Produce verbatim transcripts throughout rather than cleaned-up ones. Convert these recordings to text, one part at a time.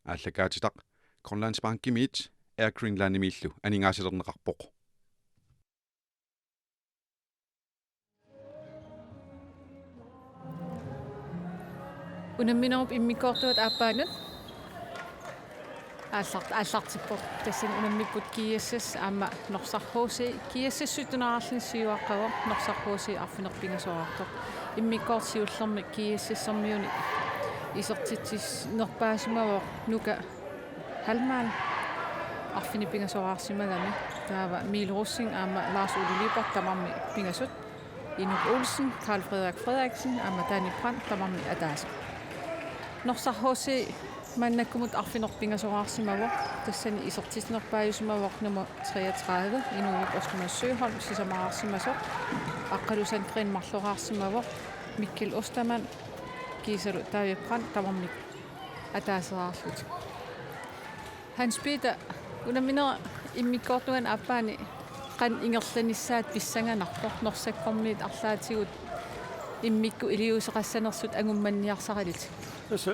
aallakaatitaq Grønlandsbankimiit Air Greenlandimiillu aningaasalerneqarpoq. Unamminerup immikkoortuata aappaanut aallar-, aallartippoq. Tassani unammipput G S S aamma Norsaq H C. G S S syttenararlin siuaqqavoq, Norsaq H C arfineq-pingasoraartoq. Immikkoortoq siullermik G S S-ermiunik isertitsinerpaasimavoq Nuka Heilmann arfineq-pingasoraarsimagami. Taava Emil Rosing aamma Lars Ole Lyberth tamarmik pingasut. Inuk Olsen, Karl Frederik Frederiksen aamma Danny Brandt tamarmik ataaseq. Norsaq H C maannakkumut arfineq-pingasoraarsimavoq, tassani isertitsinerpaajusimavoq nummer treogtredive, Inuup Ostermann Søholm, sisamaraarsimasoq, Aqqalu Sandgreen marloraarsimavoq, Mikkel Ostermann kiisalu David Brandt tamarmik ataaseraarlutik. Hans Peter, unamminerup immikkoortungaanut aappaani qanoq ingerlanissaat pissanganarpoq, Norsakkormiut arlaatigut immikkut iliuuseqassanersut angummanniarsaralutik? Tassa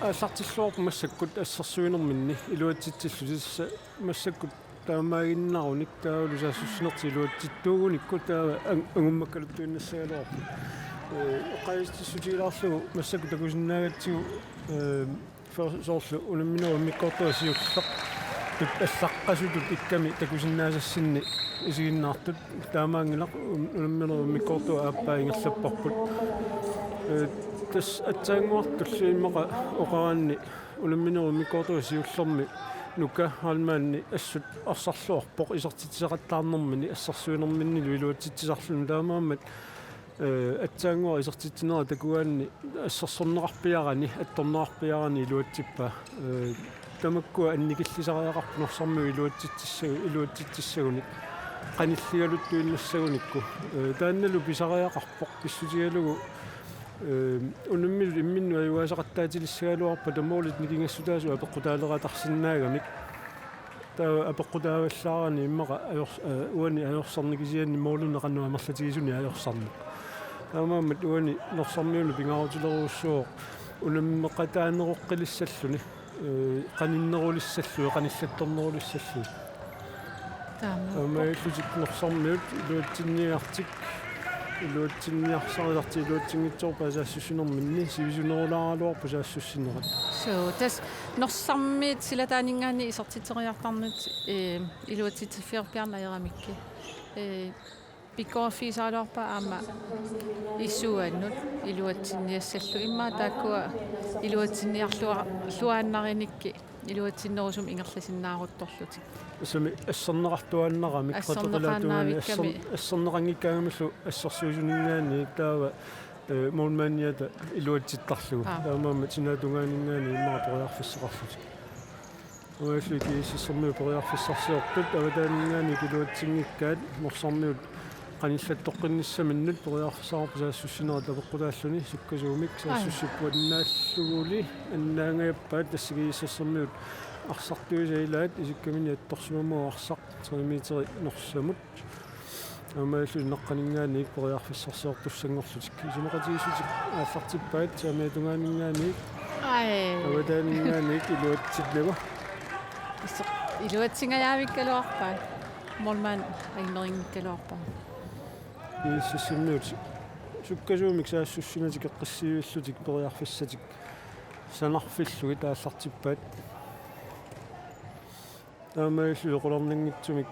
aallartilluarpoq massakkut assersuinerminni iluatsitsillutik, tassa massakkut taamaaginnarunik taavalu saassussinertik iluatsittuugunikku taava ang-, angummakkaluttuinnassagaluarput. Ee, oqaasitsissutigilaarlugu massakkut takusinnaagatsigu, ee, for-, soorlu unamminerup immikkoortua siulleq tut-, allaqqasutut ikkami takusinnaasassinni isiginnaartut, taamaanngilaq un-, unamminerup immikkoortua aappaa ingerlapparput. Ee, tassa aatsaannguartulli immaqa oqaraanni unamminerup immikkoortua siullermi Nuka Heilmanni assut arsarluarpoq isertitsisaqattaarnermini assersuinerminnilu iluatsitsisarluni, taamaammat, ee, aatsaannguaq isertitsinera takugaanni assersorneqarpiarani, attorneqarpiarani iluatsippaa. Ee, tamakkua annikillisariaqarput Norsarmiut iluatsitsissa-, iluatsitsissagunik qanilligaluttuinnassagunikku. Ee, taannalu pisariaqarpoq pissutigalugu, ee, unamminut imminnut ajugaasaqattaatilissagaluarpata målit nikingassutaasut apeqqutaaleratarsinnaagamik. Taava apeqqutaavallaarani immaqa ajors-, ee, uani ajorsarneq kisianni målinik qanoq amerlatigisunik ajorsarneq. Taamaammat uani Norsarmiunut pingaarutilerujussuuvoq unammeqataaneroqqilissalluni, ee, qaninnerulissalluni, qanillattornerulissalluni. Taamaappoq. Taamaallutik Norsarmiut iluatsinniartik, iluatsinniarsarisartik iluatsinngitsoorpaat saassussinerminni, sivisunerulaaraluarpoq saassussinerat. Suu, tassa Norsarmiut silataaninngaanniit isertitseriartarnerat, ee, iluatsitsiffiorpiarneq ajoramikkit. Ee, pikkoriffigisaraluarpaat aamma issuaannut iluatsinniassallugit, immaqa taakkua iluatsinniarlua-, luaannarinikkit iluatsinnerusumik ingerlasinnaaruttorlutik. Tassami asserneqartuaannaramik, asserneqaannaavikkami, qateqalaatuani asser-, asserneqanngikkaangamillu assersuisuninngaanniit taava, ee, målmandiata iluatsittarlugu. Aa. Taamaammat sinaatungaaninngaanniit immaqa periarfissaqarlutik. Uagut G S S-ermiut periarfissarsiortut avataaninngaanniit iluatsinngikkaat Norsarmiut qanillattoqqinnissaminnut periarfissaqarpoq saassussinerat apeqqutaalluni, sukkasuumik. Ai. Saassussippat annaalluguli annaangajappaat, tassa G S S-ermiut arsartuisa ilaat, isikkamini attorsimammagu arsaq tre meteri norsamut. Taamaalilluni naqqaninngaanniit periarfissarsiortussanngorlutik. Isumaqatigiissutit aallartippaat saamiata tungaaninngaanniit. Ai. Avataaninngaanniit iluatsinnagu. Iso-, iluatsingajaavikkaluarpaat. Målmand anginnerinngikkaluarpaat. G S S-ermiut sukkasuumik saassussinatik eqqissivillutik periarfissatik sanarfillugit aallartippaat. Taamaalilluni qularnanngitsumik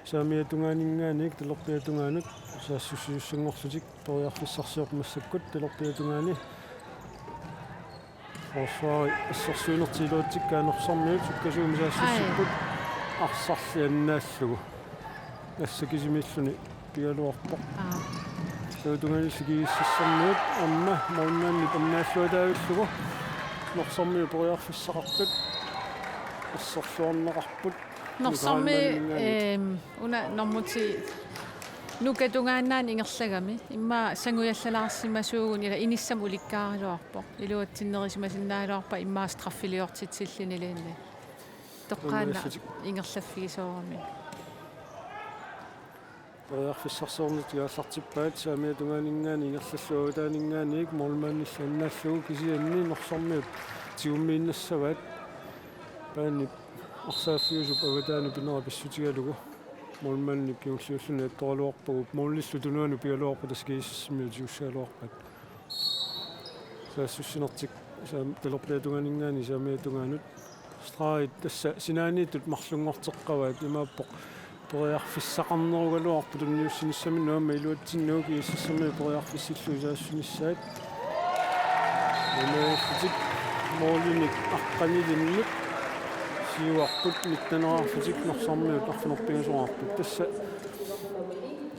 saamiata tungaaninngaanniit talerpiata tungaanut saassussisussanngorlutik periarfissarsiorput massakkut talerpiata tungaani. Forsvarip assersuinertik iluatsikkaat Norsarmiut, sukkasuumik saassussipput. Ai. Arsarli annaallugu. Tassa kisimiilluni pigaluarpoq. Aa. Taava tungaanilli G S S-ermiut aamma målmandip annaalluataavillugu Norsarmiut periarfissaqartut asserluarneqarput. Norsarmiut, Nuka Heilmanninngaanniit, ehm, una normuti Nuka tungaannaanut ingerlagami. Immaqa sangujallalaarsimasuugunik ila inissamut ulikkaaraluarpoq. Iluatsinnerisimasinnaagaluarpat immaqa straffiliortitsilluniluunniit. Toqqaannaq. Aamma illutik ingerlaffigisoorami. Periarfissarsiornertik aallartippaat saamiata tungaaninngaanniit ingerlallugu avataaninngaanniit målmandillu annaallugu, kisianni Norsarmiut tigummiinnassavaat. Paanip arsaaffiusup avataanut pineraa pissutigalugu. Målmandip kingulliulluni attoraluarpagu. Målillu tunuanut pigaluarpat tassa G S S-imiut tigussaagaluarpaat. Saassussinertik saam-, talerpiata tungaaninngaanniit saamiata tungaanut. Stregit tassa sinaaniittut marlunngorteqqavaat imaappoq periarfissaqarnerugaluarpoq tunniussinissaminnut aamma iluatsinnagu G S S-imiut periarfissillugu saassussinissaat. Imaaffitik målinik aqqanilinnut siuarput nitten-erarlutik Norsarmiut arfineq-pingasoqarput. Tassa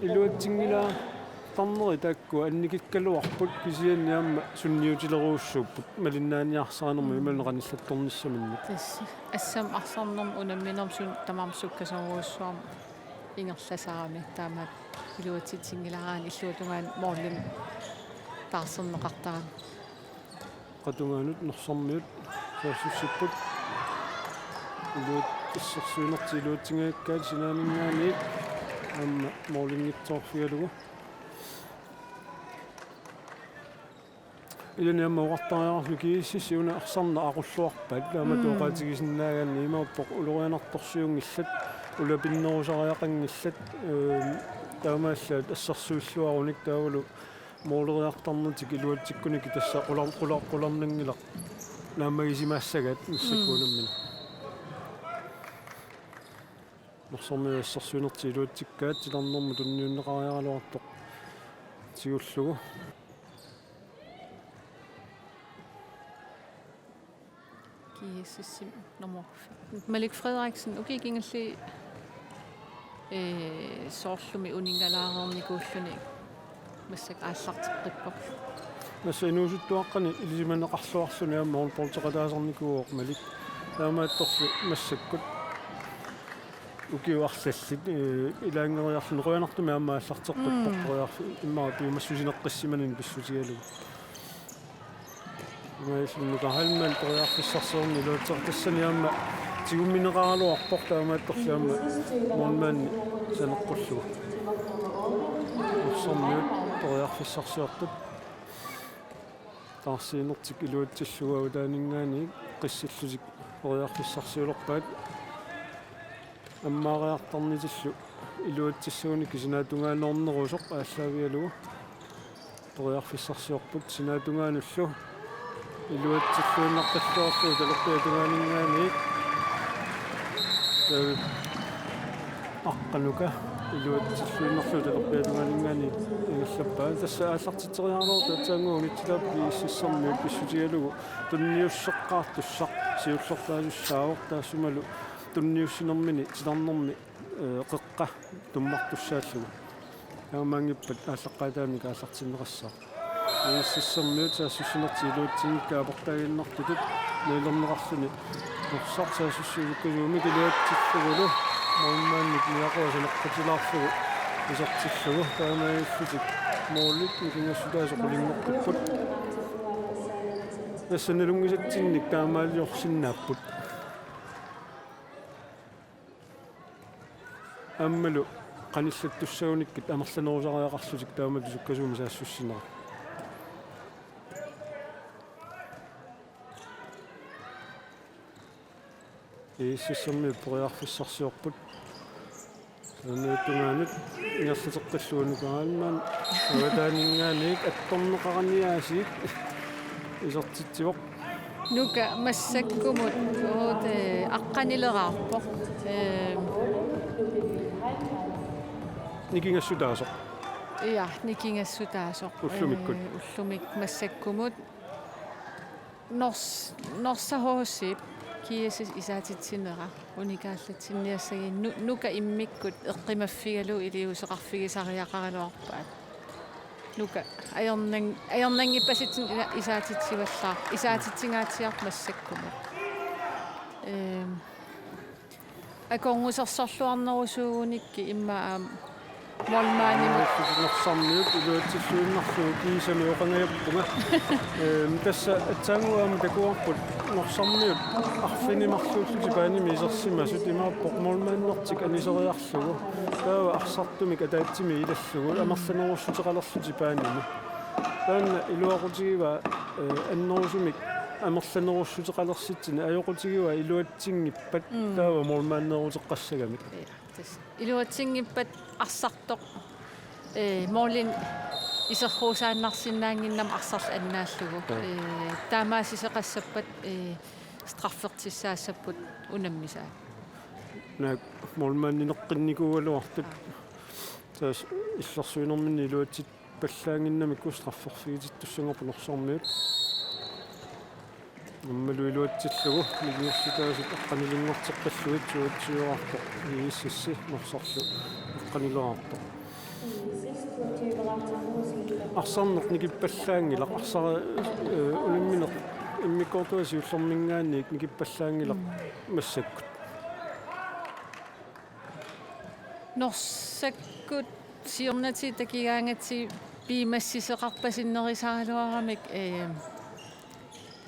iluatsinngilaartarneri taakku annikikkaluarput kisianni aamma sunniutilerujussuupput malinnaaniarsarinermut imaluunniit qanillattornissaminnut. Tassa assammik arsarnermut unamminermut suut tamarmik sukkasoorujussuarmik ingerlasarami taamaat iluatsitsinngilaaraanni illuatungaani målimik taarserneqartarami. Qeqqata tungaanut Norsarmiut saassussipput. Iluat-, assersuinertik iluatsinngikkaat sinaaninngaanniit aamma målinngitsoorfigalugu. Ilani aamma oqartariaqarlugu G S S-i una arsarneq aqulluarpaat, taama Mm. tooqaatigisinnaagaanni imaappoq ulorianartorsiunngillat, ulapinnerusariaqanngillat, ehm, taamaallaat assersuilluarunik taavalu måleriartarnertik iluatsikkunikku tassa qular-, qular-, qularnanngilaq naammagisimaassagaat massakkut Mm. unammineq. Norsarmiut assersuinertik iluatsikkaat titarnermut tunniunneqariaraluartoq tigullugu. G S S-ip nummer fem. Malik Frederiksen, ukiut kingulliit, ee, soorlumi uninngalaareernikuulluni massakkut aallarteqqippoq. Tassa inuusuttuaqqani ilisimaneqarluarluni aamma håndboldeqataasarnikuuvoq Malik. Taamaattorli massakkut ukiut arlallit, ee, ilaanngeriarluni qujanartumik aamma aallarteqqippoq Mm. periarfi-, immaqa piumassusineqqissimanini pissutigalugu. Imaallunnuka Heilmann periarfissarsiorneq iluatseqassani aamma tigummineqaraluarpoq taamaattorli aamma målmandi saneqqullugu. Norsarmiut periarfissarsiorput. Taarsiinertik iluatsillugu avataaninngaanniit qissillutik periarfissarsiulerpaat. Ammaariartarnitillu iluatsissagunikkit sinaata tungaanut ornerusoq aallaavigalugu. Periarfissarsiorput sinaata tungaanullu iluatsilluinnaqqilluarlugu talerpiata tungaaninngaanniit. Taava Aqqanuka iluatsilluinnarlugu talerpiata tungaaninngaanniit ingerlappaa. Tassa aallartitseriaraluartoq aatsaannguaq unitsilaarpoq G S S-ermiut pissutigalugu tunniusseqqaartussaq siullerpaasussaavoq taassumalu tunniussinermini titarnermi, ee, qeqqa tummartussaallugu. Taamaanngippat aallaqqaataaniit aallartinneqassaaq. G S S-ermiut saassussinertik iluatsinngikkaat aportaaginnartutut nuilerneqarluni. Norsaq saassussiusukkasuumik iluatsillugulu målmandip niaqua saneqqutilaarlugu isertillugu taamaalillutik målit nikingassutaasoq qulinngoqqipput. Tassa nalunngisatsinnik taamaaliorsinnaapput. Aammalu qanillattussagunikkit amerlanerusariaqarlutik taamatut sukkasuumik saassussinerat. G S S-ermiut periarfissarsiorput. Saamiata tungaanut ingerlateqqillugu Nuka Heilmann avataaninngaanniit attorneqarani aasiit isertitsivoq. Nuka massakkumut uute aqqanileraarpoq. Ee, Nikingassutaasoq. Ja, nikingassutaasoq. Ullumikkut. Ee, ullumik massakkumut. Nors-, Norsaq H C-p G S S isaatitsinera unikaallatsinniassagii Nu-, Nuka immikkut eqqumaffigalugu iliuuseqarfigisariaqaraluarpaat. Nuka ajornan-, ajornanngippasitsinnik ila-, isaatitsivallaar-, isaatitsingaatsiarpoq massakkumut. Ehm, akornusersorluarnerusuugunikkit immaqa aamma målmandimut. Norsarmiut iluatsilluinnarlugu kiisami oqangajappunga. Ehm, tassa aatsaannguaq aamma takuarput Norsarmiut arfineq-marluullutik baanimi isersimasut imaappoq målmandertik aniseriarlugu. Taava arsartumik ataatsimik ilallugu amerlanerussuteqalerlutik baanimi. Taanna iluaqutigivaa, ee, annerusumik Amerlanerussuteqalersitsinni ajoqutigivaa iluatsinngippat Mm. taava målmanderuteqqassagamik. Ja, tassa. Iluatsinngippat arsartoq, ee, målini iserhuusaannarsinnaannginnami arsarlu annaallugu. Ja. Ee, taamaasisoqassappat, ee, straffertissaassapput unammisaat. Naak målmandineqqinnikuugaluartut. Aa. Tassa illersuinerminni iluatsit- pallaannginnamikku strafferfigitittussanngorput Norsarmiut. Aammalu iluatsillugu nikingassutaasut aqqanilinngorteqqillugit toogtyveqarpoq I S S Norsarlu aqqanileqartoq. Arsarneq nikippallaanngilaq, arsar-, ee, unammineq immikkoortuata siullerminngaanniit nikippallaanngilaq Mm. massakkut. Norsakkut siornatigut takigaangatsigu piumassisoqarpasinnerusaraluaramik, ee,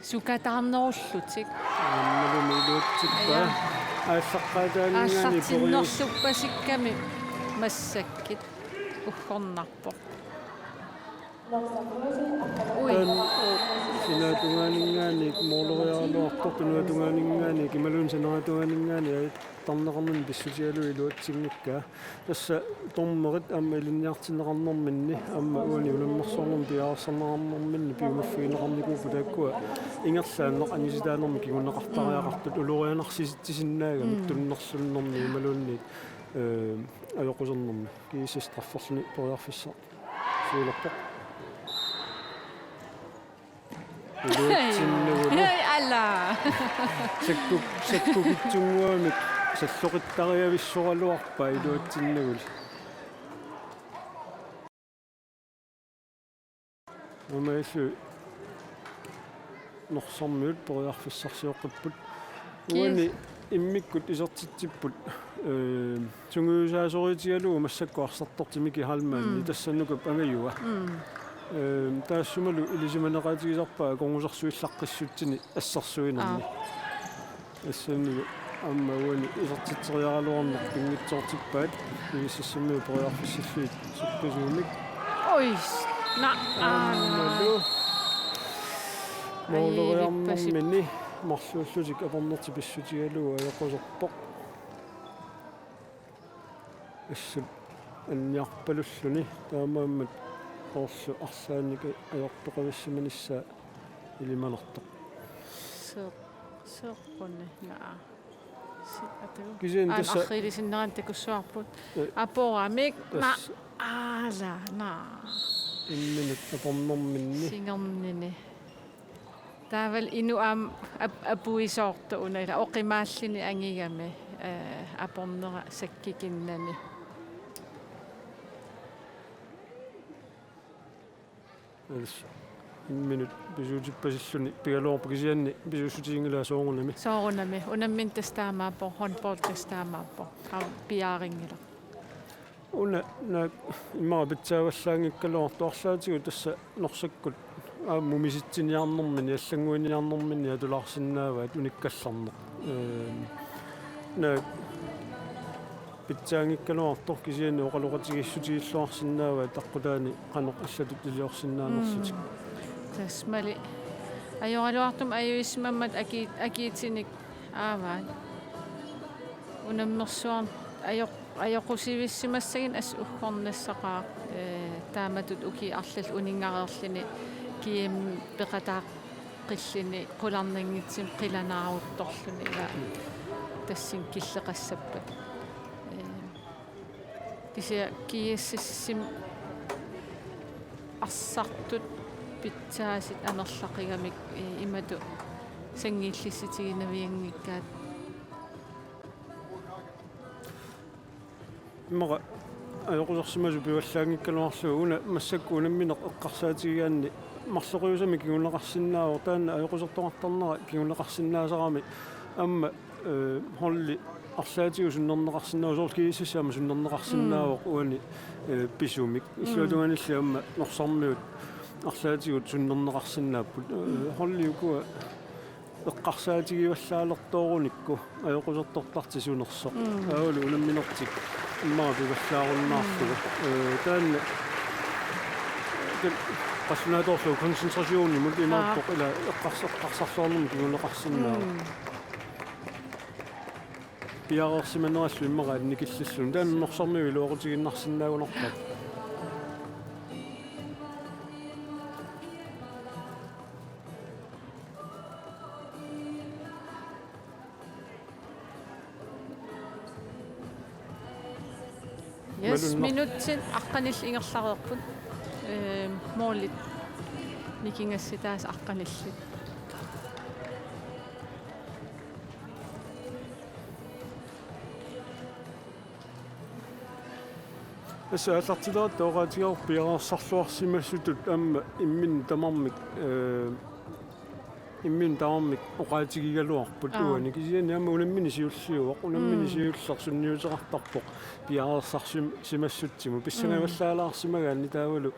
sukataarnerullutik. Aammalumi iluatsippaa. Ja. Aallaqqaataaninngaanniit perius- Aallartinnerluppasikkami massakkut uggornarpoq. Ui. Aam, ee, sinaatungaaninngaanniit måleriaraluartoq, tunuatungaaninngaanniit imaluunniit saneratungaaninngaanniit ajortarneqarnini pissutigalugu iluatsinngikkaa. Tassa dommerit aamma ilinniartinneqarnerminni aamma uani unammersuarnermi piareersarneqarnerminni piumaffigineqarnikuupput taakkua ingerlaannaq anisitaanermik kinguneqartariaqartut Mm. ulorianarsisitsisinnaagami Mm. tunnerlunnermi imaluunniit, ee, ajoqusernermi. G S S strafferluni periarfissaq siulerpoq. Iluatsinnagulu. Hej, ala. Sakku-, sakkukitsunnguamik salloqittariavissoraluarpaa iluatsinnagulu. Aamma illu Norsarmiut periarfissarsioqqipput. Kiis. Uani immikkut isertitsipput, ee, sungiusaasoruutigalugu massakkut arsartortut Miki Heilmann Mm. tassannukup angajua. Mm. Ee, taassumalu ilisimaneqaatigisarpaa akornusersuillaqqissutsini assersuinermi. Aa. Tassani aamma uani isertitseriaraluarneq pinngitsoortippaat, I S S-imiut periarfissillugit sukkasuumik. Oj, na, aa, aammalu. Aa. Måleriarnermini marluullutik apornertik pissutigalugu ajoquserpoq. Assut anniarpalulluni taamaammat soorlu arlaannik ajortoqavissimanissaa ilimanartoq. Soo-, sooqquni, naa. Si-, atagu. Kisianni aana tassa arriilisinnerani takussuarput. Ee, aporamik, naa, tassa. Aala, naa. Imminut apornerminni. Singernini. Taavalu inuk aamma ap-, apuisoortoq una ila oqimaalluni angigami, ee, apornera sakkukinnani. Ellers imminut pisuutippasilluni pigaluarpoq kisianni pisuussutiginngilaat soorunami. Soorunami. Unammineq tassa taamaappoq, håndbold tassa taamaappoq. Aamma piaarinngilara. Una naak immaqa pitsaavallaanngikkaluartoq arlaatigut tassa Norsakkut aamma mumisitsiniarnermini, allannguiniarnermini atulaarsinnaavaat unikkallarneq. Ee, naak pitsaanngikkaluartoq kisianni oqaloqatigiissutigilluarsinnaavaat aqqutaani qanoq allatut iliorsinnaanerlutik. Mm. Tassa Mali ajoraluartumik ajuisimammat aki-, akiitinik aavaat. Unammersuarneq ajoq-, ajoqusivissimassaginnarpoq assut uggornassaqaaq, ee, taamatut ukiut arlallit uninngareerluni G M peqataaqqilluni qularnanngitsumik qilanaaruttorluni ila tassani killeqassappat. Ee, kisianni G S S-imi arsartut pitsaasut amerlaqigamik, ee, imatut sanngiillissutiginavianngikkaat. Immaqa ajoqusersimasut pivallaanngikkaluarlugit una massakkut unammineq eqqarsaatigigaanni marloqiusamik kinguneqarsinnaavoq, taanna ajoqusertoqartarnera kinguneqarsinnaasarami aamma, ee, holdi arlaatigut sunnerneqarsinnaavoq, soorlu G S S aamma sunnerneqarsinnaavoq Mm. uani, ee, pisumik. Mm. Illuatungaanilli aamma Norsarmiut arlaatigut sunnerneqarsinnaapput. Ee, holdi ukua eqqarsaatigivallaalertoorunikku ajoqusertortartut sunersoq. Mm. Taavalu unamminertik immaqa pivallaarunnaarlugu. Mm. Ee, taanna, taanna Qallunaatoorlu koncentrationimut imaappoq ila eqqars-, eqqarsarluarnermut kinguneqarsinnaavoq. Mm. Piareersimanerallu immaqa annikillilluni. Taanna Norsarmiut iluaqutigiinnarsinnaagunarpaat. Yes, malunnar- minutsit aqqanillit ingerlareerput. Ehm, målit nikingassitaasut aqqanillit. Tassa aallartileratta oqaatigaarput piareersarluarsimasutut aamma imminut tamarmik, eh, imminut tamarmik oqaatigigaluarput. Aa. Uani kisianni aamma unammineq siulliuvoq, unammineq, mm, siulleq sunniuteqartarpoq piareersarsim-, simassutsimut. Mm. Pissangavallaalaarsimagaanni taavalu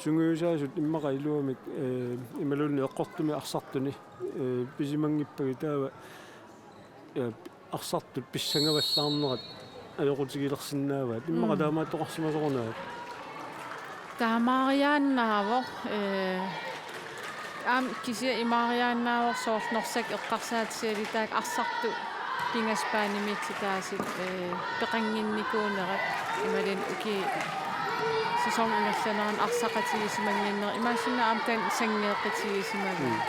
sungiusaasut immaqa iluamik, eh, imaluunniit eqqortumik arsartunik, eh, pisimanngippagit taava, eh, arsartut pissangavallaarnerat ajoqutigilersinnaavaat. Immaqa, mm, taamaattoqarsimasoq una. Taamaariaannaavoq, eh, aamma kisianni imaariaannaavoq soorlu Norsaq eqqarsaatigalugit taakku arsartut pingasut banimiitsitaasut, eh, peqannginnikuunerat imaluunniit ukiup sæsonip ingerlanerani arsaqatigiissimannginnerat imaassinnaavoq aamma taanna sanngeeqatigiissimagaat. Mm.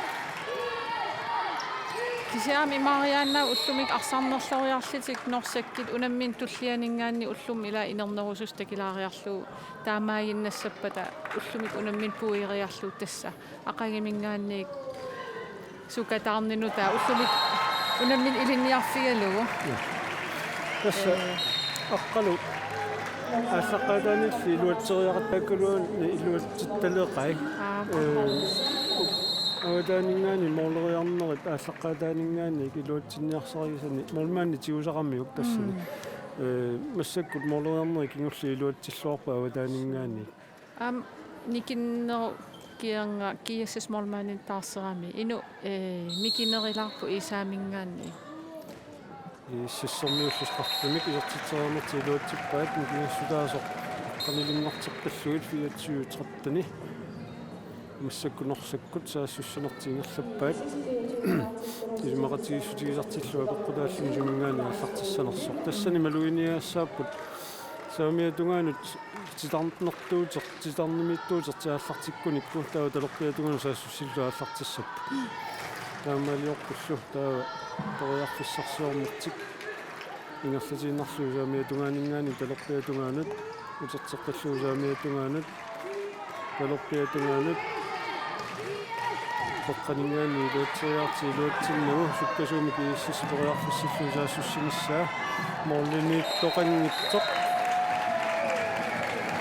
Kisianni aamma imaariaannaavoq ullumikkut arsarnerloriarlutik Norsaq unammineq tullianinngaanniit ullumi ila inernerusussaq takilaariarlugu taamaaginnassappata ullumikkut unammineq puigeriarlugu tassa aqagaminngaanniit sukataarninut taava ullumikkut unammineq ilinniarfigalugu. Ja. Tassa, eh, Aqqalu aallaqqaataaniilli iluatseriaqattaakkaluarluni iluatsittaleqai. Aa. Ee, avataaninngaanniit måleriarnerit aallaqqaataaninngaanniit iluatsinniarsarisaanni målmandip tigusaramiuk tassani. Mm. Ee, massakkut måleriarnerit kingulliit iluatsilluarput avataaninngaanniit. Aamma nikinnerup kingorna G S S målmandinut taarserami. Inuk, ee, mikinerilaarpoq Isaaminngaanniit. G S S-ermiullu straffemik isertitseriarnertik iluatsippaat, nikingassutaasoq qanilinnarteqqillugit fireogtyve tretten. Massakkut Norsakkut saassussanertik ingerlappaat. Isumaqatigiissutigisartillugu apeqqutaalluni suminngaanniit aallartissanersoq. Tassani maluginiagassaapput saamiata tungaanut titarnertuuter-, titarnimiittuutertik aallartikkunikku taava talerpiata tungaanut saassussillutik aallartissapput. Taamaaliorpullu taava periarfissarsiornertik ingerlatiinnarlugu saamiata tungaaninngaanniit talerpiata tungaanut, uterteqqillugu saamiata tungaanut, talerpiata tungaanut, qeqqaninngaanniit iluatseriarlutik iluatsinnagu sukkasuumik G S S periarfissillugu saassussinissaa målimiittoqanngitsoq.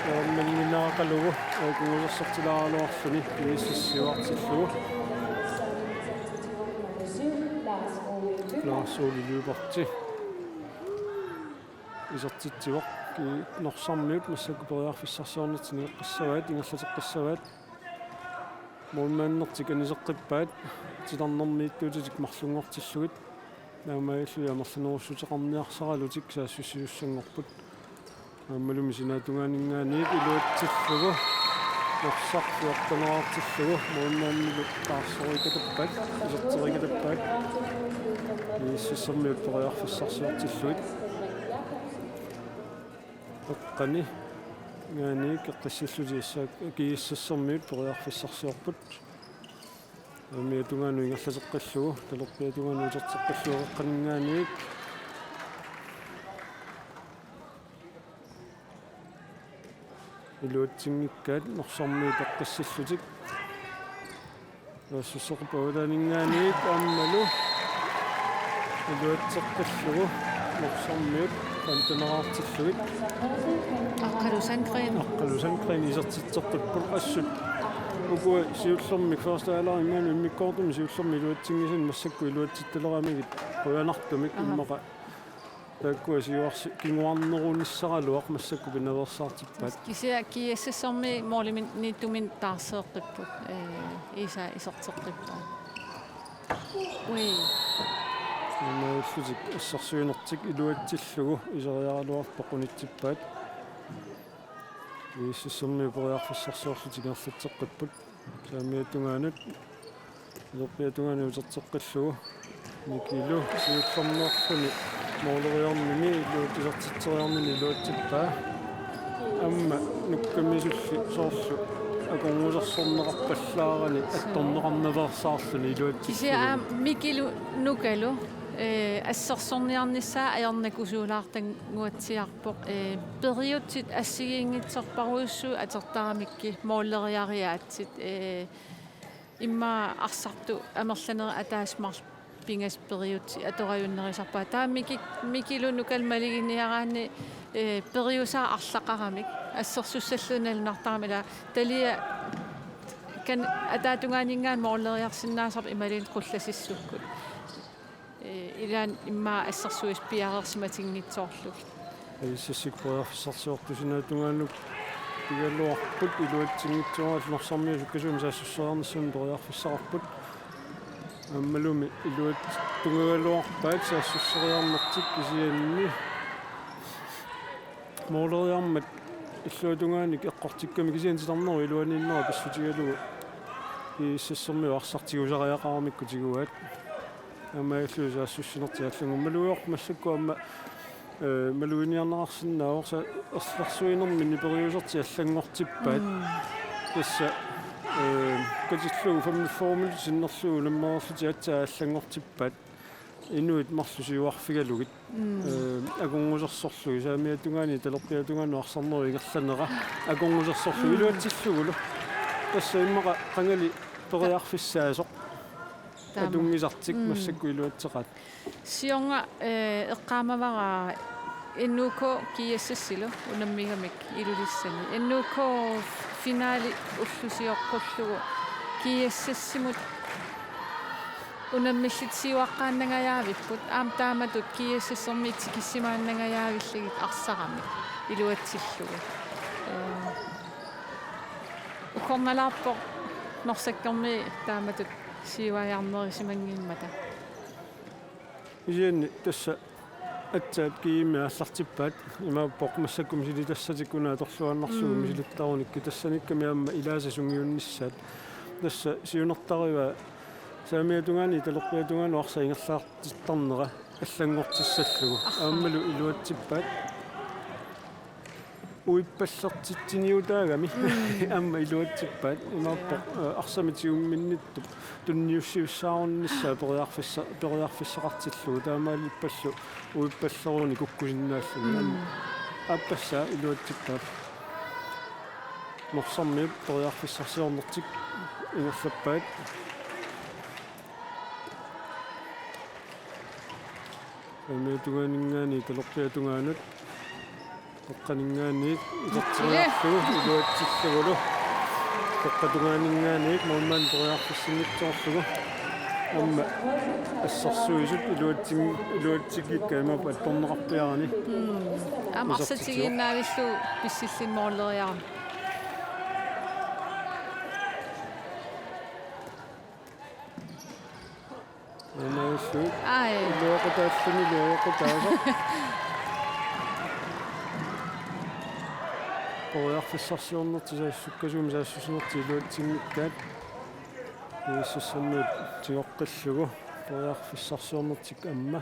Taamannginnaaqalugu A K-usersortilaaraluarluni G S S siuartillugu. Lars Ole Lyberth. Isertitsivoq. Ki-, Norsarmiut massakkut periarfissarsiornertik nigeqqissavaat, ingerlateqqissavaat. Målmandertik aniseqqippaat, titarnermiittuutitik marlunngortillugit. Taamaalilluni amerlanerussuteqarniarsaralutik saassussisussanngorput. Aammalumi sinaata tungaaninngaanniit iluatsillugu. Norsaq fjortenerartillugu målmandilu taarserikatappaat, iserterikatappaat. G S S-ermiut periarfissarsiortillugit. Qeqqaninngaanniit eqqissillutik tassa G S S-ermiut periarfissarsiorput. Saamiata tungaanut ingerlateqqillugu, talerpiata tungaanut uterteqqillugu qeqqaninngaanniit. Iluatsinngikkaat Norsarmiut eqqissillutik. Saassusseqarpoq avataaninngaanniit aammalu iluatseqqillugu Norsarmiut femtenerartillugit. Aqqalu Sandgreen. Aqqalu Sandgreen isertitseqqipput assut. Ukua siullermik første halvleg imaanut immikkoortumi siullermik iluatsinngisaanni massakkut iluatsittaleramigit qujanartumik. Aha. Immaqa taakkua siuarsi-, kinguarnerunissaraluaq massakkut pinaveersaartippaat. Kisianni G S S-ermiut målimiittumik taarseeqqipput, ee, Iisa iserteqqippaat. Ui. Imaluunniit assersuinertik iluatsillugu iseriaraluartut unitsippaat. G S S-ermiut periarfissarsiorlutik ingerlatseqqipput. Saamiata tungaanut, talerpiata tungaanut uterteqqillugu. Mikilu siullermeerluni måleriarnini iluat-, iluatsitseriarnini iluatsippaa. Aamma nukkamisulli soorlu akornusersorneqarpallaarani attorneqarnaveersaarluni iluatsitsillugu. Kisianni aamma Mikilu nukalu, ee, assersorniarnissaa ajornakusuulaartannguatsiarpoq, ee, periutsit assigiinngitsorpassuit atortaramikkit måleriariaatsit, ee, immaqa arsartut amerlanerit ataaseq marluk pingasut periutsit atorajunnerusarpaat. Taava Miki-, Mikilu nukalu maluginiaraanni, ee, periusaat arlaqaramik. Assersussalluni nalunaartarami ila talia kan-, ataatungaaninngaanniit måleriarsinnaasarput imaluunniit qullasissukkut. Ee, ilaanni immaqa assersuisut piareersimatinngitsoorlugit. Ee, S S-ikkut periarfissarsiortut sinaata tungaanut pigaluarput iluatsinngitsoorallu Norsarmiut sukkasuumik saassusseriarnissamut periarfissaqarput. Aammalumi iluatsitut tungagaluarpaat saassusseriarnertik kisianni måleriarmat illuatungaanik eqqortikkamik kisianni titarnerup iluaniinnera pissutigalugu G S S-ermiut arsaq tigusariaqaramikku tiguaat. Aamma illu saassussinertik allanngorput malugiorput massakkut aamma, ee, maluginiarneqarsinnaavoq sa-, ersersuinermini periusertik allanngortippaat. Mm. Tassa, ee, katillugu femogfyrre minutsit sinnerlugu unammereerlutik aatsaat allanngortippaat. Inuit marluk siuarfigalugit. Mm. Ee, akornusersorlugit, saamiata tungaani, talerpiata tungaani arsarnerup ingerlanera. Akornusersorlugit, mm, iluatsillugulu. Tassa immaqa qangali periarfissaasoq. Taama. Atunngisartik, mm, massakkut iluatseqaat. Siorna, ee, eqqaamavara N U K G S S-ilu unammigamik Ilulissani. N U K finali ulloq sioqqullugu G S S-imut unammillutik siuaqqaannangajaavipput, aamma taamatut G S S-ermiut tikissimaannangajaavillugit arsaramik iluatsillugu. Ee, uggornalaarpoq Norsakkermiut taamatut siuariarnerusimanngimmata. Kisianni tassa aatsaat G M aallartippaat, imaappoq massakkut misilitassatikka una atorluaannarsugut, mm, misilittarunikku tassanikkami aamma ilaasa sungiunnissaat. Tassa siunertarivaa saamiata tungaani, talerpiata tungaani arsaq ingerlaartittarnera allanngortissallugu. Aha. Aammalu iluatsippaat. Uippallertitsiniutaagami. Mm. Aamma iluatsippaat. Imaappoq, ja, ee, arsamik tigumminnittup tunniussivissaqarunnissaa periarfissa-, periarfissaqartillugu. Taamaalippallu uippallerunik kukkusinnaalluni. Mm. Aappassaa iluatsippaat. Norsarmiut periarfissarsiornertik ingerlappaat. Saamiata tungaaninngaanniit talerpiata tungaanut. Qeqqaninngaanniit iserteriarlugu iluatsillugulu. Qeqqata tungaaninngaanniit målmand periarfissinngitsoorlugu. Aamma assersuisut iluatsin-, iluatsinngikkaat imaappoq attorneqarpiarani. Mm. Aamma isertitsi- arsaq tigiinnaavillugu pissilluni måleriarami. Aamma illu. Ai. Iluaqutaalluni iluaqutaasoq. Periarfissarsiornertik saas-, sukkasuumik saassussinertik iluatsinngikkaat. G S S-ermiut tigoqqillugu. Periarfissarsiornertik aamma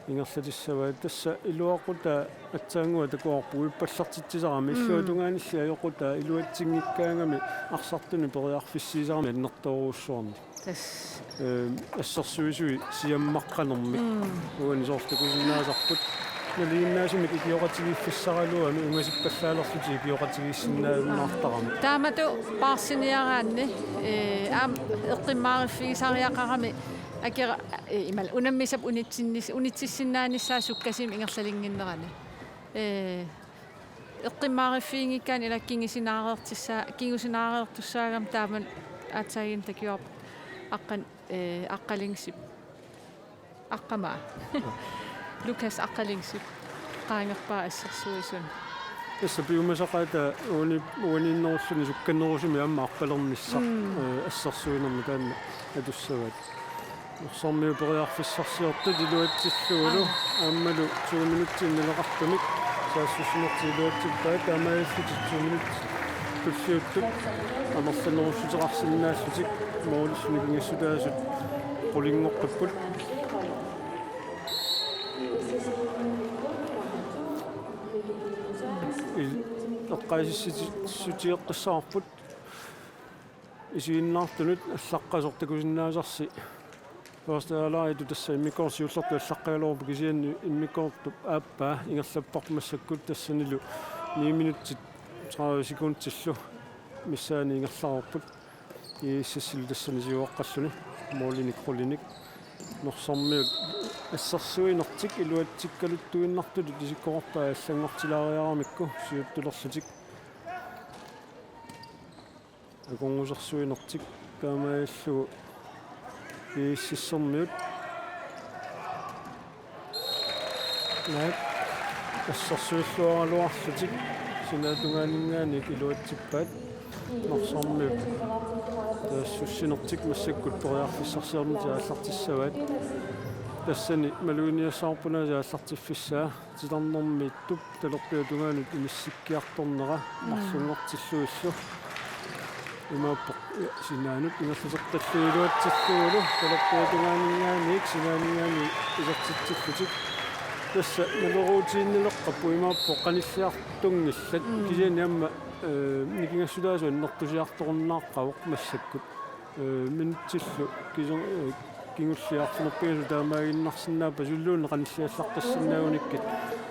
ingerlatissavaat. Tassa iluaqutaa aatsaannguaq takuarput uippallertitsisarami. Mm. Illuatungaanilli ajoqutaa iluatsinngikkaangami arsartunik periarfissiisarami annertoorujussuarnik. Tassa. Ee, assersuisui siammaqqanermik. Mm. Uani soorlu takusinnaasarput. Nalinginnaasumik ikioqatigiiffissaraluami ungasippallaalerlutik ikioqatigiissinnaajunnaartarami. Taamatut paarsiniaraanni, ee, aamma eqqummaariffigisariaqarami akira, ee, imaal unammisap unitsinnis-, unitsissinnaanissaa sukkasuumik ingerlalinnginnerani. Ee, eqqummaariffiginngikkaanni ila kingusinaareertissaa-, kingusinaareertussaagami taamani aatsaaginnaq takuarput Aqqan-, ee, Aqqalungsip. Aqqamaa. Lukas Aqqalungsip qaangerpaa assersuisuni. Tassa piumasaqaataa uani-, uaniinnerulluni sukkanerusumik aamma arpalernissaq, mm, ee, assersuinermi taanna atussavaat. Norsarmiut periarfissarsiortut iluatsillugulu. Aamma. Aammalu to minutsit naleqartumik saassussinertik iluatsippaat, taamaalillutik to minutsit Tulliuttut amerlanerussuteqarsinnaallutik målillu nikingassutaasut qulinngoqqipput. Il-, eqqaasissutioqqissavarput. Isiginnaartunut allaqqasoq takusinnaasarsi. Første halvleg tassa immikkoortoq siullertut allaqqagaluarpoq, kisianni immikkoortup aappaa ingerlapparput massakkut, tassanilu ni minutsit tredive sekundillu missaani ingerlareerput. I S S-ilu tassani siuaqqalluni målinik qulinik. Norsarmiut assersuinertik iluatsikkaluttuinnartutut isikkoqarpaat allanngortilaariaramikku siuttulerlutik. Akornusersuinertik taamaalillugu I S S-ermiut. Naak assersuilluaraluarlutik sinaatungaaninngaanniit iluatsippaat. Norsarmiut saassussinertik massakkut periarfissarsiornertik aallartissavaat. Tassani maluginiassavarput aasiit aallartiffissaa. Titarnermiittup talerpiata tungaanut inissikkiartornera, mm, marlunngortillugillu. Imaappoq, ja, sinaanut ingerlateqqillugu iluatsillugulu talerpiata tungaaninngaanniit sinaaninngaanniit isertitsillutik. Tassa naleruutiinnileqqapput imaappoq qanilliartunngillat. Mm. Kisianni aamma, eh, nikingassutaasut annertusiartorunnaaqqavoq massakkut. Eh, minutsillu kisu-, eh, kingulliit arfineq-pingasut taamaaginnarsinnaappat, suli qanilliallaqqissinnaagunikkit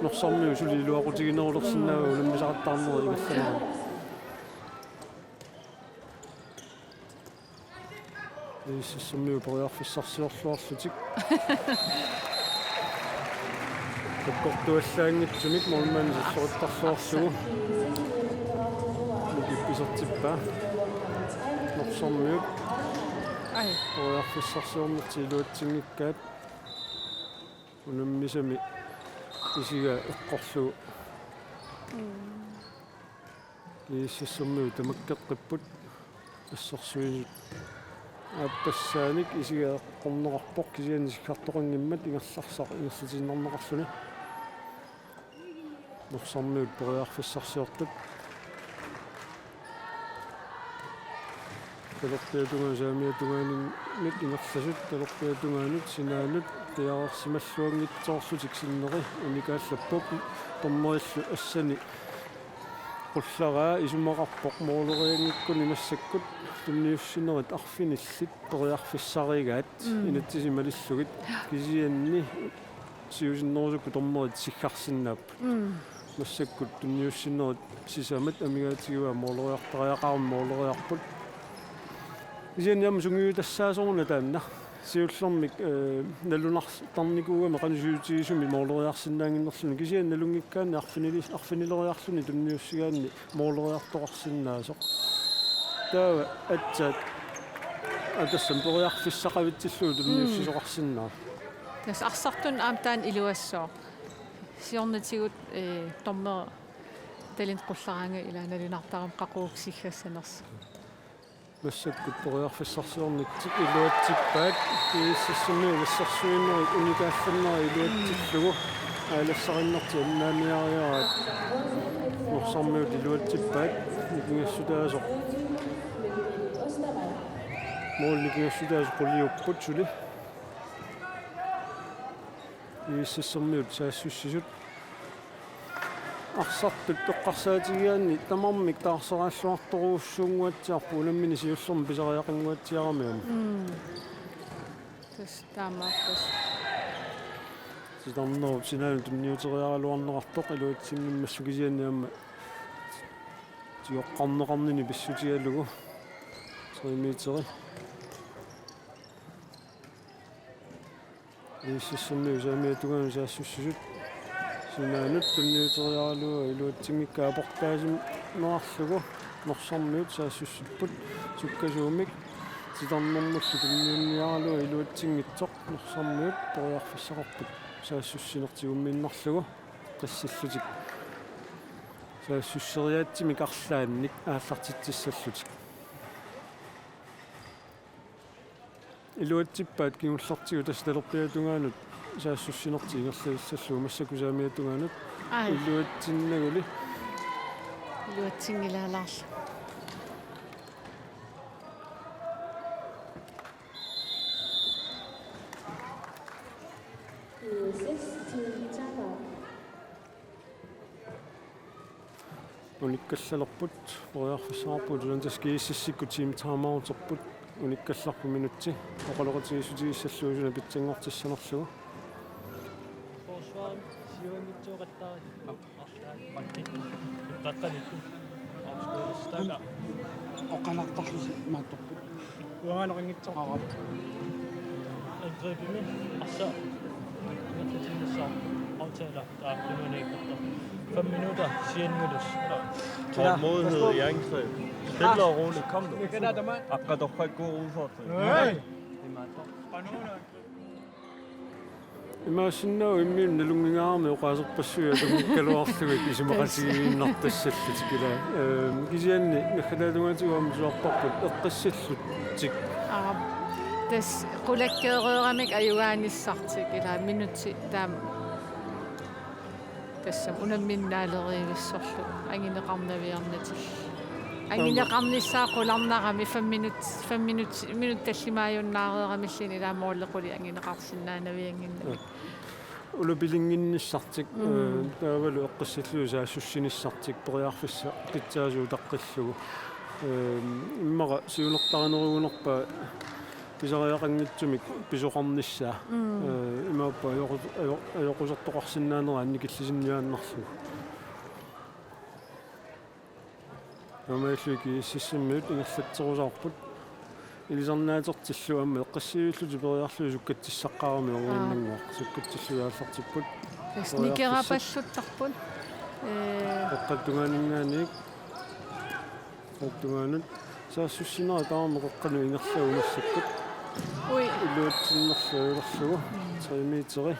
Norsarmiut suli iluaqutiginerulersinnaavaat, mm, unammisaqattaarnerit ingerlaneranni. I S S-ermiut periarfissarsiorluarlutik. Takkortuallaanngitsumik målmandi salloqittarluarlugu. Mikip isertippaa. Norsarmiut. Ai. Periarfissarsiornertik iluatsinngikkaat. Unammisami isigaa eqqorlugu. Mm. I S S-ermiut tamakkeqqipput. Assersuinut aappassaanik isigaa eqqorneqarpoq, kisianni isikkartoqanngimmat ingerlarsaq ingerlatiinnarneqarluni. Norsarmiut periarfissarsiortut. Talerpiata tungaanut saamiata tungaanut ingerlasut, talerpiata tungaanut sinaanut piareersimalluanngitsoorlutik sinneri unikaallapput. Dommerillu assani qullaraa isumaqarpoq målerianngikkuni massakkut tunniussinerit arfinillit periarfissarigaat, mm, inatsisit malillugit, kisianni siusinnerusukkut dommerit siggarsinnaapput. Mm. Massakkut tunniussinerit sisamat amigaatigivaa måleriartariaqarami måleriarput. Kisianni aamma sungiutassaasoruna taanna. Siullermik, eh, nalunartarnikuugami qanoq siutigisumik måleriarsinnaannginnerluni. Kisianni nalunngikkaanni arfinili-, arfinileriarluni tunniussigaanni måleriartoqarsinnaasoq. Taava aatsaat, aa, tassami periarfissaqavitsillugu tunniussisoqarsinnaavoq. Tassa arsartunik aamma taanna iluassooq. Siornatigut, eh, dommeri tallimat qullaraangat ilaa nalunartarami qaqugu siggassanersoq. Massakkut periarfissarsiornertik iluatsippaat, I S S-ermiut assersuinerit unikaallannerat iluatsillugu aalassarinnartik annaaniariaraat. Norsarmiut iluatsippaat, nikingassutaasoq. Måli nikingassutaasoq quliupput suli. I S S-ermiut saassussisut. Arsartut eqqarsaatigigaanni tamarmik taarseraalluartorujussuunnguatsiarput, unammineq siullermik pisariaqannguatsiarami aamma. Mm. Tassa taamaappoq. Titarnerup sinaanut tunniuteriaraluarneqartoq iluatsinngimmassuk, kisianni aamma tigoqqarneqarnini pissutigalugu. Tre meteri. I S S-ermiut saamiata tungaanut saassussisut. Sinaanut tunniuteriaralugu iluatsinngikkaat aportaasimaarlugu. Norsarmiut saassussipput sukkasuumik. Titarnermullu tunniunniaralugu iluatsinngitsoq. Norsarmiut periarfissaqarput saassussineq tigummiinnarlugu. Qissillutik saassusseriaatsimik arlaannik aallartitsissallutik. Iluatsippaat kingullertigut tassa talerpiata tungaanut saassussinertik ingerlatissallugu massakkut saamiata tungaanut. Ai. Iluatsinnaguli. Iluatsinngilaalaarluni. Unikkallalerput, periarfissaqarpugut, uani tassa G S S-ikkut timeouterput, unikkallarput minutsi oqaloqatigiissutigissallugu suna pitsanngortissanerlugu. Forsvaret siuanngitsuoqattaarippoq. Arlaat bakkit. Iqqaqqanikkut. Afspillerstanga. Oqalartarlusi imaattorput. Uangaanaqanngitsoq. Aap. Angrebimi arsaq. Aftale. Fem minutter, sianngulus. Tålmodighed i angreb. Stille og roligt, kom nu. Aqqatorpakka udfordring. Imaassinnaavoq imminut nalunnginngaarami oqaaserpassuit atunngikkaluarlugit isumaqatigiinnartassallutik ilaa. Ehm, kisianni naggataata tungaatigut aamma tusarparput eqqissillutik. Aap. Tassa qulakkeereeramik ajugaanissartik ilaa minutsit taama. Tassami unamminnaalerivissorlu angineqarnaviarnatik. Angineqarnissaa qularnarami fem minut, fem minut, minut tallimaajunnaareeramilluunniit ilaa måli qulit angineqarsinnaanaviannginnamik. Ulapilinnginnissartik, mm, eh, taavalu eqqissillugit saassussinissartik periarfissaq pitsaasut utaqqillugu. Eh, immaqa siunertarinerugunarpaa pisariaqanngitsumik pisoqarnissaa. Mm. Eh, imaappoq ajoqu-, ajo-, ajoqusertoqarsinnaanera annikillisinniaannarlugu. Taamaalilluni G S S-imiut ingerlatserusaarput. Ilisarnaatertillu aamma eqqissivillutik periarlugit sukkatsissaqqaaramik. Aa. Uinnannguaq sukkatsillugu aallartipput. Tassa periarfissat nikerapalluttarput. Ee. Qeqqata tungaaninngaanniit. Qeqqata tungaanut. Saassussinerit tamarmik qeqqanut ingerlagut massakkut. Ui. Iluatsinnerlugu. Mm. Tre meteri.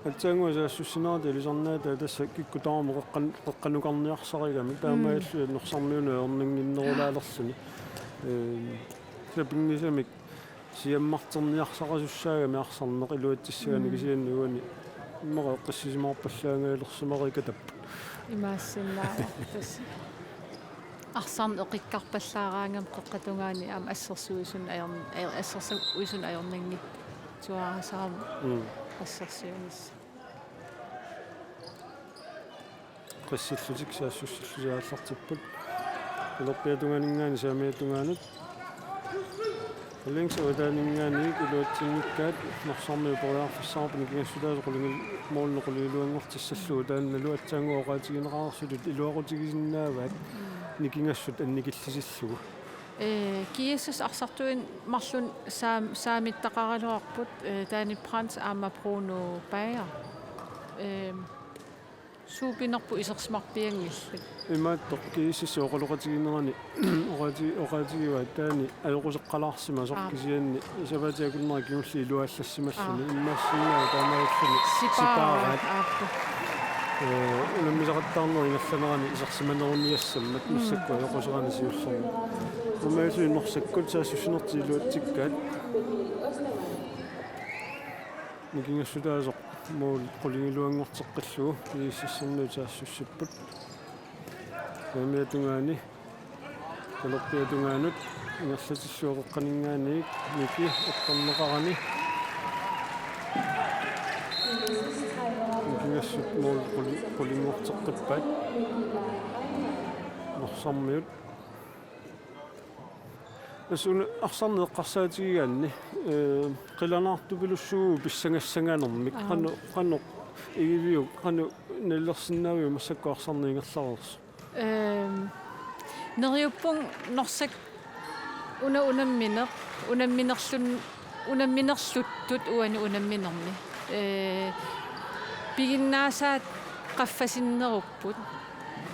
Aatsaannguaq saassussinerata ilisarnaata tassa kikkut tamarmik qeqqan-, qeqqanukarniarsarigamik, mm, taamaalilluni norsarmiunut ajornannginnerulaalerluni. Ehm, sapinngisamik siammarterniarsarasussaagami arsarneq iluatsissagaanni, mm, kisianni uani immaqa eqqissisimaarpallaangajalersimareerikatapput. Imaassinnaavoq tassa. Arsarneq eqikkarpallaaraangami qeqqata tungaani aamma assersuisuni ajorn-, aj-, assersuisuni ajornanngitsuararsuuvoq. Mm. Assersuinissaq. Eqqissillutik saassussillutik aallartipput. Talerpiata tungaaninngaanniit saamiata tungaanut. Allianz avataaninngaanniit iluatsinngikkaat norsarmiut periarfissaqarput nikingassutaasa qulingil-, målinik qulingiluanngortissallugu, taannalu aatsaannguaq oqaatigineqareersutut iluaqutigisinnaavaat, mm, nikingassut annikillisillugu. Ee, G S S arsartuinnaq marlunnik saam-, saamittaqaraluarput, ee, Danny Brandt aamma Bruno Bager. Ee, Suut pinerput isersimarpianngillat. Imaattoq G S S oqaloqatiginerani oqaati-, oqaatigivaat taanna ajoquseqqalaarsimasoq. Aap. Kisianni sapaatip akunnera kingulleq iluallassimalluni. Aap. Imaassinnaavoq taamaalilluni sipaaraat. Sipaaraat, aap. Ee, unammisaqattaarneq ingerlanerani isersimaneruniassammat, mm, massakkut ajoquserani siullermi. Taamaalilluni norsakkut saassussinertik iluatsikkaat. Nikingassutaasoq måli qulingiluanngorteqqillugu G S S-imiut saassussipput. Saamiata tungaani, talerpiata tungaanut, ingerlatillugu qeqqaninngaanniit, Miki eqqorneqarani. Nikingassut måli quli-, qulinngorteqqippaat. Norsarmiut. Tassa una arsarneq eqqarsaatigigaanni, ee, qilanaartupilussuuvugut pissangassanganermik. Aap. Qanoq, qanoq igiviuk, qanoq nalilersinnaaviuk massakkut arsarneq ingerlareersoq? Ehm, neriuppunga norsat una unammineq, unamminerlun-, unamminerluttut uani unamminermi. Ee, piginnaasaat qaffasinnerupput.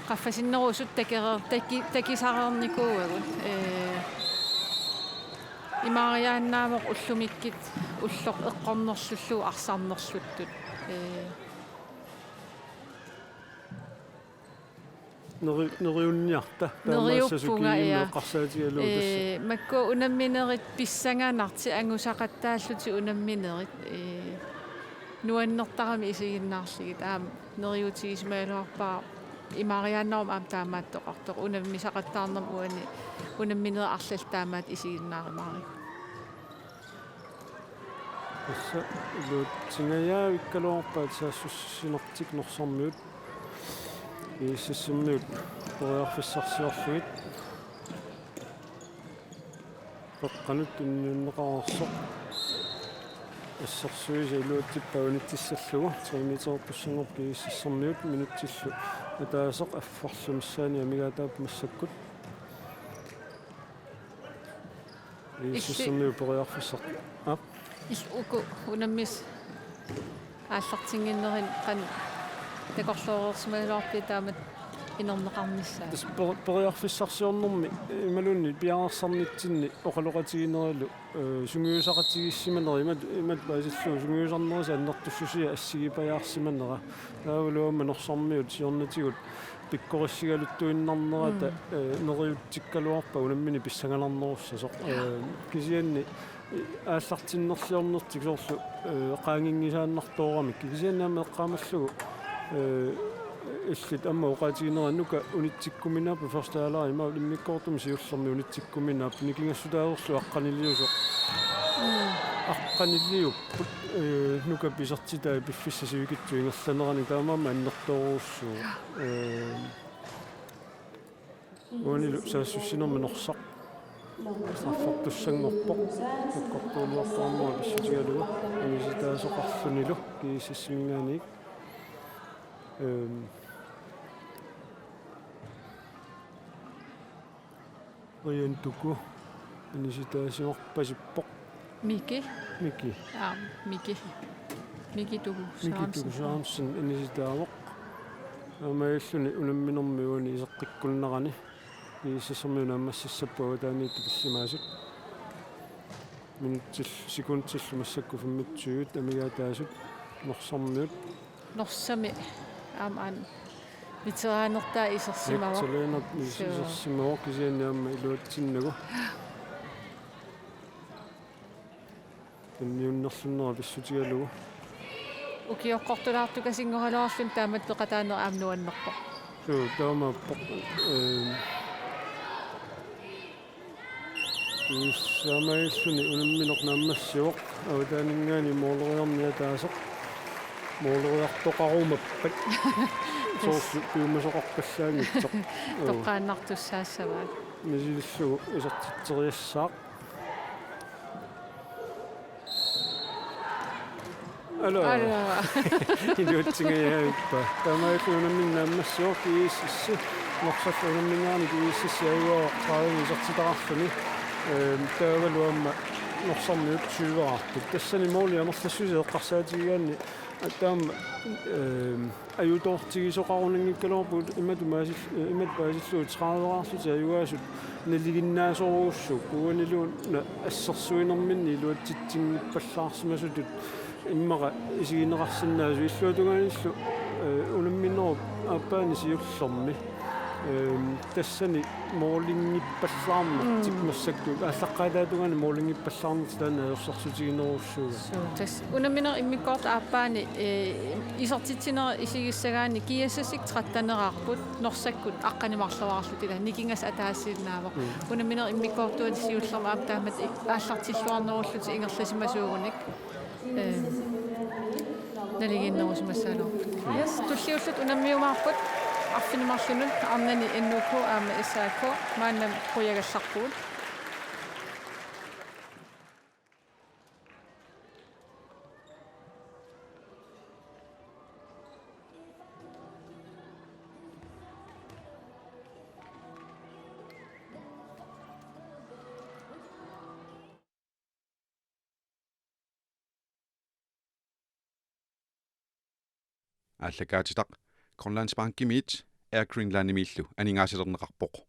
Qaffasinnerusut takereer-, taki-, takisareernikuuagut. Ee, imaariaannaavoq ullumikkut ulloq eqqornerlullugu arsarnerluttut. Ee. Neri-, neriunniarta. Taamaassasoq. Neriuppunga, kiinni, ja, eqqarsaatigalugu tassa. Ee, makku unamminerit pissanganartik angusaqattaallutik unamminerit, ee, nuannertaramik isiginnaarlugit aamma neriuutigisimagaluarpara imaariaannaruma aamma taamaattoqartoq unammisaqattaarnermi uani unamminerit arlallit taamaattut isiginnaarumaarit. Tassa iluatsingajavikkaluarpaat saassussinertik Norsarmiut. GSS-imiut periarfissarsiorlugit. Qeqqanut tunniunneqareersoq. Assersuisa iluatsippaa unitsissallugu. Tre-meterertussanngorpoq GSS-imiut, minutsillu ataaseq affarlu missaani amigaataapput massakkut. Illi- GSS-imiut periarfissaq. Aap. Illit uku unammisut aallartinnginnerini qanoq takorlooreersimagaluarpit taamatut inerneqarnissaa? Tassa per-, periarfissarsiornermi imaluunniit piareersarnitsinni oqaloqatigineralu, eh, sungiusaqatigiissimanera imat-, imatut paasillugu sungiusarnerisa annertussusia assigipajaarsimanera. Taavalu aamma Norsarmiut siornatigut pikkorissigaluttuinnarnerata, mm, eh, neriutsikkaluarpat unammineq pissanganarnerussasoq. Ja. Eh, kisianni, eh, aallartinnerliornertik soorlu, eh, qaanginngisaannartooramik. Kisianni aamma eqqaamallugu, eh, illit aamma oqaatiginera Nuka unitsikkuminaapput første halvleg imaluunniit immikkoortumi siullermi unitsikkuminaapput nikingassutaasorlu aqqaniliusoq. Mm. Aqqaniliupput, eh, Nukap isertitai piffissap sivikitsup ingerlanerani taamaammat annertoorujussuuvoq. Eh, uanilu saassussinermi Norsaq straffertussanngorpoq. Sakkortuummerpaamua pissutigalugu anisitaasoqarlunilu GSS-iminngaanniit. Ehm, Brian Tuku anisitaasiorpasippoq. Miki. Miki. Aa, Miki. Miki Tuku Miki Tuku Sørensen. Sørensen anisitaavoq. Taamaalilluni unamminermi uani iseqqikkunnerani. GSS-imiut naammassissapput avataaniittut tallimaasut. Minutsil-, sekundillu massakkut femogtyve amigaataasut Norsarmiut. Norsami aamma aana veteranertaa isersimavoq. Veteranertaa is-, suu, isersimavoq kisianni aamma iluatsinnagu. Tunniunnerlunnera pissutigalugu. Ukioqqortulaartukasinngorallarluni taamatut peqataanera aamma nuannerpoq. Suu, taamaappoq. Ehm, taamaalilluni unammineq naammassivoq avataaninngaanniit mooleriarneq ataaseq. Mooleriartoqarumappat. Soorlu piumasoqarpallaanngitsoq. Joo. Toqqaannartussaassavaat. Misilillugu isertitseriassaaq. Alaa. Alaa. Iluatsingajavippaa. Taamaalilluni unammineq naammassivoq GSS. Norsaq unamminngaanniit GSS ajugaavoq tredive isertitaqarluni. Ehm, taavalu aamma Norsarmiut tyveqarput. Tassani mooli amerlassusia eqqarsaatigigaanni taama, ehm, ajutoortigisoqarunanngikkaluarput imatut paasil-, imatut paasillugu trediveqarlutik ajugaasut naliginnaasorujussuupput uaniluunniit assersuinerminni iluatsitsinngippallarsimasutut immaqa isigineqarsinnaasut illuatungaanillu, eh, unamminerup aappaani siullermi. Ehm, tassani moolinngippallarnertik, mm, massakkut aallaqqaataatungaani moolinngippallarnertik taanna ajorsartutiginerussuugaa. Suu, tassa unamminerup immikkoortup aappaani, eh, isertitsinera isigissagaanni GSS-ikkut tretten-eraarput, Norsakkut aqqaneq-marloraarlutik, ila nikingassaq ataasiinnaavoq. Mm. Unamminerup immikkoortuata siullermi aamma taamatut aallartilluarnerullutik ingerlasimasuugunik, eh, naligiinnerusimassagaluarput. Yes, tulliullutik unammiumaarput arfineq-marlunut arnani N O K aamma S A K, maannamut qujagallarpugut. Aallakaatitaq Grønlandsbankimiit Air Greenlandimiillu aningaasalerneqarpoq.